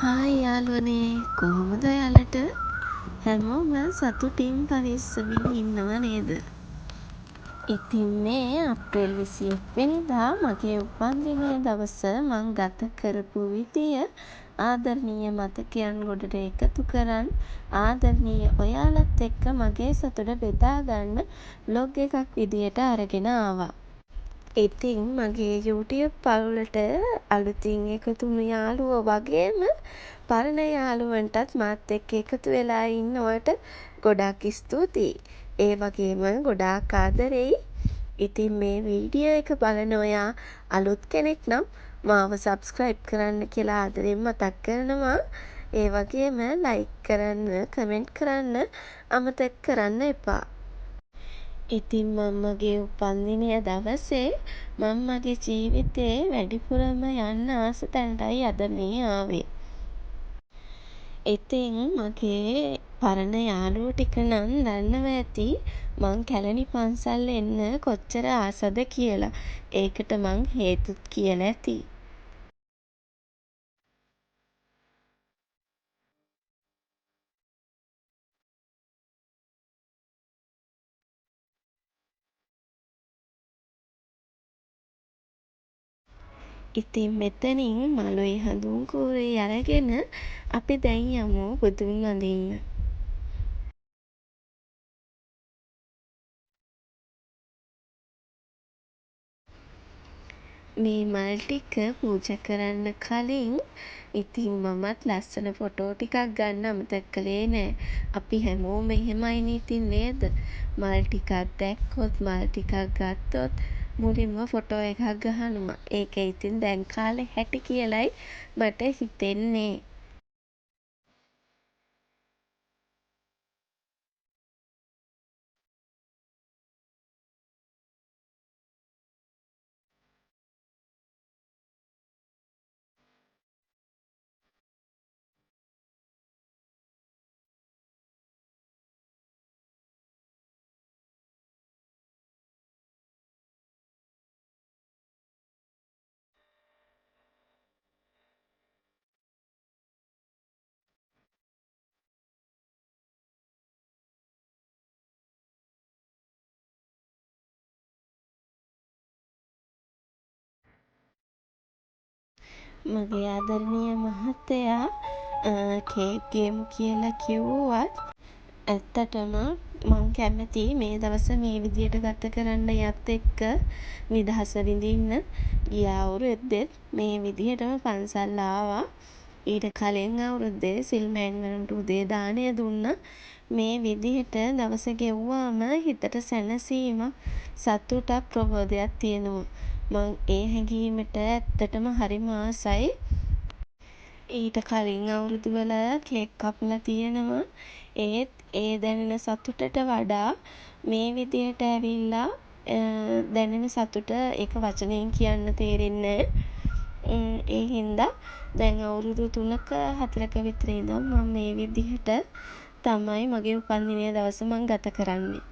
Hi යාළුවනේ, කොහොමද ඔයාලට? හැමෝම සතුටින් පරිස්සමින් ඉන්නව නේද? ඉතින් මේ අප්‍රේල් 21 වෙනිදා මගේ උපන්දිනය දවස මං ගත කරපු විදිය ආදරණීය මතකයන් ගොඩට එකතු කරන් ආදරණීය ඔයාලත් එක්ක මගේ සතුට බෙදා ගන්න ව්ලොග් එකක් විදියට අරගෙන ආවා. ඉතින් මගේ YouTube පවුලට අලුතින් එකතු වුණු යාළුවෝ වගේම පරණ යාළුවන්ටත් මාත් එක්ක එකතු වෙලා ඉන්නවට ගොඩක් ස්තුතියි. ඒ වගේම ගොඩාක් ආදරෙයි. ඉතින් මේ වීඩියෝ එක බලන ඔයා අලුත් කෙනෙක් නම් මාව සබ්ස්ක්‍රයිබ් කරන්න කියලා ආදරෙන් මතක් කරනවා. ඒ වගේම ලයික් කරන්න, කමෙන්ට් කරන්න අමතක කරන්න එපා. ඉතින් මං මගේ උපන්දිනය දවසේ මං මගේ ජීවිතේ වැඩිපුරම යන්න ආස තැනටයි අද මේ ආවේ. ඉතින් මගේ පරණ යාළුවෝ ටික නම් දන්නවා ඇති මං කැලණි පන්සල් එන්න කොච්චර ආසද කියලා. ඒකට මං හේතුත් කියලා ඇති. ඉතින් මෙතනින් මලුයි හඳුන් කූරුයි අරගෙන අපි දැන් යමු බුදුන් වඳින්න. මේ මල් ටික පූජා කරන්න කලින් ඉතින් මමත් ලස්සන ෆොටෝ ටිකක් ගන්න අමතක කළේ නෑ. අපි හැමෝම එහෙමයිනේ ඉතින් නේද? මල් ටිකක් දැක්කොත්, මල් ටිකක් ගත්තොත් මුලින්ම ෆොටෝ එකක් ගහනවා. ඒක ඉතින් දැන් කාලේ හැටි කියලයි මට හිතෙන්නේ. මගේ ආදරණීය මහත්තයා කේක් ගේමු කියලා කිව්වත් ඇත්තටම මං කැමතියි මේ දවස මේ විදියට ගත කරන්න එයත් එක්ක නිදහස විඳින්න. ගිය අවුරුද්දෙත් මේ විදිහටම පන්සල් ආවා. ඊට කලින් අවුරුද්දේ සිල් මෑණිවරුන්ට උදේ දානය දුන්නා. මේ විදිහට දවස ගෙව්වාම හිතට සැනසීමක්, සතුටක්, ප්‍රබෝධයක් තියෙනවා. මං ඒ හැඟීමට ඇත්තටම හරිම ආසයි. ඊට කලින් අවුරුදු වල කේක් කපලා තියෙනවා. ඒත් ඒ දැනෙන සතුටට වඩා මේ විදිහට ඇවිල්ලා දැනෙන සතුට ඒක වචනයෙන් කියන්න තේරෙන්නේ නෑ. ඒ හින්දා දැන් අවුරුදු 3ක 4ක විතර ඉඳන් මං මේ විදිහට තමයි මගේ උපන්දිනය දවස මං ගත කරන්නේ.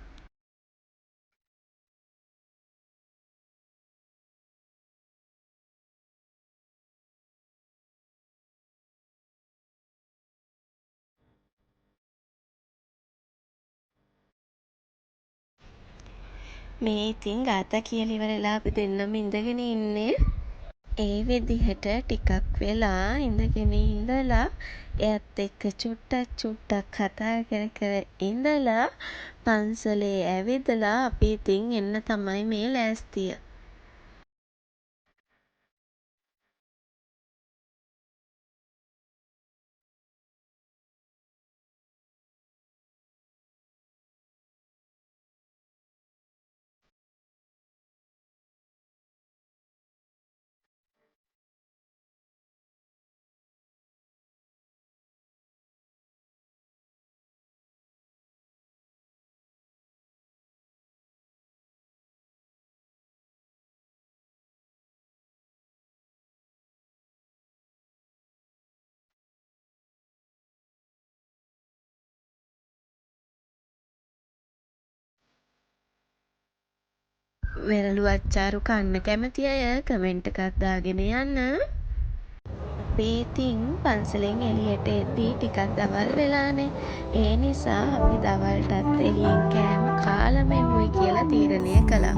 මේ ඉතින් ගාථා කියලා ඉවරවෙලා අපි දෙන්නම ඉඳගෙන ඉන්නේ. ඒ විදිහට ටිකක් වෙලා ඉඳගෙන ඉඳලා එයත් එක්ක චුට්ටක් චුට්ටක් කතා කර කර ඉඳලා පන්සලේ ඇවිදලා අපි ඉතින් එන්න තමයි මේ ලෑස්තිය. වෙරළු අච්චාරු කන්න කැමති අය කමෙන්ට් එකක් දාගෙන යන්න. අපි අපි ඉතින් පන්සලෙන් එළියට එද්දී ටිකක් දවල් වෙලානේ. ඒ නිසා අපි දවල්ටත් එළියෙන් කෑම කාලම එමුයි කියලා තීරණය කළා.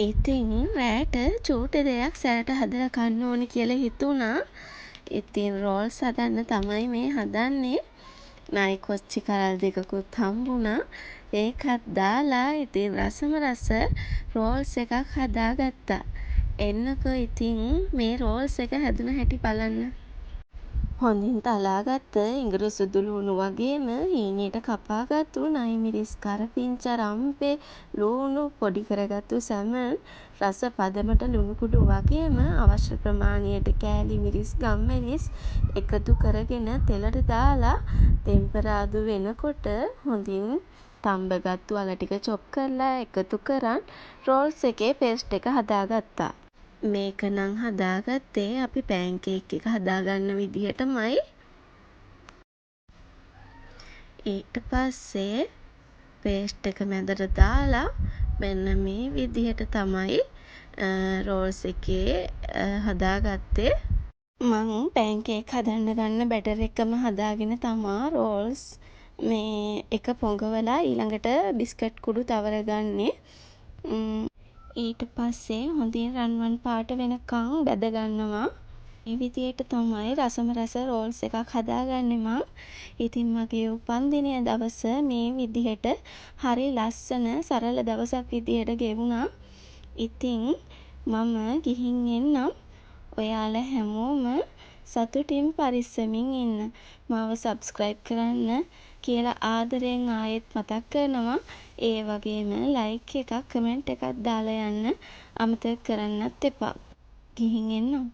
ඉතින් රෑට චූටි දෙයක් සැරට හදලා කන්න ඕනි කියලා හිතුණා. ඉතින් රෝල්ස් හදන්න තමයි මේ හදන්නේ. නයි කොච්චි කරල් දෙකකුත් හම්බුණා. ඒකත් දාලා ඉතින් රසම රස රෝල්ස් එකක් හදාගත්තා. එන්නකෝ ඉතින් මේ රෝල්ස් එක හැදුන හැටි බලන්න. හොඳින් තලාගත්ත ඉඟුරු සුදු ලූණු වගේම හීනියට කපාගත්තු නයි මිරිස් කරපිංචා රම්පෙ ලූණු පොඩි කරගත්තු සැමන් රස පදමට ලුණු කුඩු වගේම අවශ්‍ය ප්‍රමාණයට කෑලි මිරිස් ගම්මිරිස් එකතු කරගෙන තෙලට දාලා තෙම්පරාදු වෙනකොට හොඳින් තම්බගත්තු අල ටික චොප් කරලා එකතු කරන් රෝල්ස් එකේ පේස්ට් එක හදාගත්තා. මේක නම් හදාගත්තේ අපි පෑන්කේක් එක හදාගන්න විදිහටමයි. ඊට පස්සේ පේස්ට් එක මැදට දාලා මෙන්න මේ විදිහට තමයි රෝල්ස් එකේ හදාගත්තේ. මං පෑන්කේක් හදන්න ගන්න බැටර් එකම හදාගෙන තමා රෝල්ස් මේ එක පොඟවලා ඊළඟට බිස්කට් කුඩු තවර ගන්නේ. ඊට පස්සේ හොඳින් රන්වන් පාට වෙනකන් බැද ගන්නවා. මේ විදියට තමයි රසම රස රෝල්ස් එකක් හදාගන්නේ මං. ඉතින් මගේ උපන්දිනය දවස මේ විදිහට හරි ලස්සන සරල දවසක් විදිහට ගෙවුණා. ඉතින් මම ගිහින් එන්නම්. ඔයාලා හැමෝම සතුටින් පරිස්සමින් ඉන්න. මාව සබ්ස්ක්‍රයිබ් කරන්න කියලා ආදරෙන් ආයෙත් මතක් කරනවා. ඒ වගේම ලයික් එකක් කමෙන්ට් එකක් දාලා යන්න අමතක කරන්නත් එපා. ගිහින් එන්නම්.